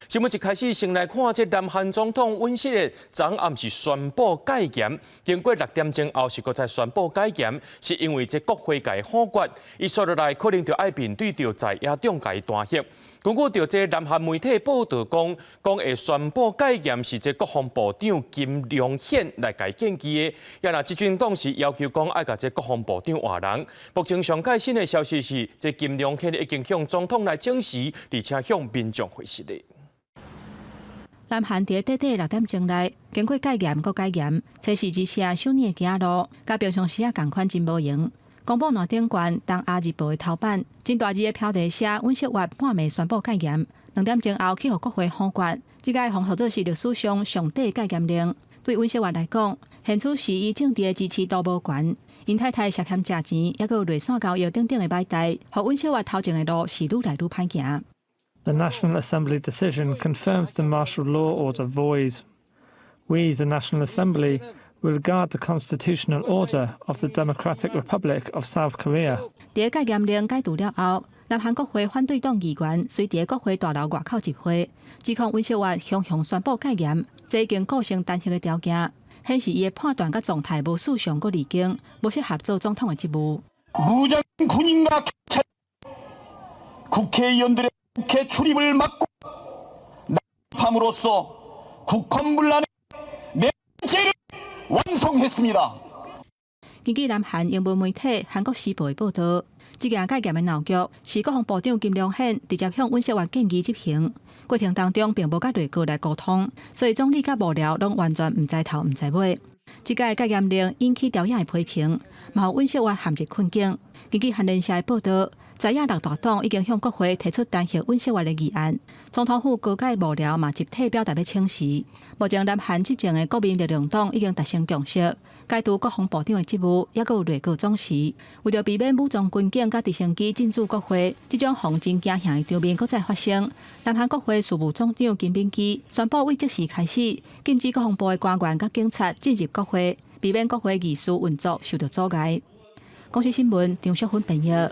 新聞一開始先來看，這南韓總統尹錫悅昨暗時宣布戒嚴，經過6點鐘後是閣再宣布解嚴，是因為這國會共否決，伊紲落來可能就愛面對著在野黨共伊彈劾。根據著這南韓媒體報導講，講會宣布解嚴是這國防部長金良憲來共伊建議的，也若執政黨是要求講愛共這國防部長換人。目前上蓋新的消息是，這金良憲已經向總統來請辭，而且向民眾回實的。南韓佇短短6點鐘內，經過戒嚴閣解嚴，測試之下首爾的街路，佮平常時仔仝款真無閒。公布爛頂懸東亞日報的頭版，真大字的標題寫尹錫悅半暝宣布戒嚴，2點鐘後去予國會否決，這個予號做是歷史上上短的戒嚴令。對尹錫悅來講，現此時伊政治的支持度無懸，𪜶太太涉嫌食錢，抑閣有內線交易等等的歹代，予尹錫悅頭前的路是愈來愈歹行。 The National Assembly decision confirms the martial law order void. We, the National Assembly, will guard the constitutional order of the Democratic Republic of South Korea. 佇戒嚴令解除了後，南韓國會反對黨議員隨佇國會大樓外口集會，指控尹錫悅雄雄宣布戒嚴，這已經構成彈劾的條件，顯示伊的判斷佮狀態無思想閣離經，無適合做總統的職務。 무장 군인과 경찰 국회의원들의 국회 출입을 막고 난입함으로써 국헌문란의 내재를 완성했습니다. 根據南韓英文媒體《韓國時報》的報導，這件戒嚴的鬧劇是國防部長金良憲直接向尹錫悅建議執行，過程當中並無佮內閣來溝通，所以總理佮幕僚攏完全毋知頭毋知尾。這個戒嚴令引起朝野的批評，嘛予尹錫悅陷入困境。根據韓聯社的報導，在野六大黨已經向國會提出彈劾尹錫悅的議案，總統府高階幕僚嘛集體表達欲請辭。目前南韓執政的國民力量黨已經達成共識，解除國防部長的職務，抑閣有內閣總辭。為著避免武裝軍警佮直升機進駐國會，這種予人真驚嚇的場面閣再發生。南韓國會事務總長金敏基宣布，對這時開始禁止國防部的官員佮警察進入國會，避免國會議事運作受到阻礙。公視新聞張淑芬編譯。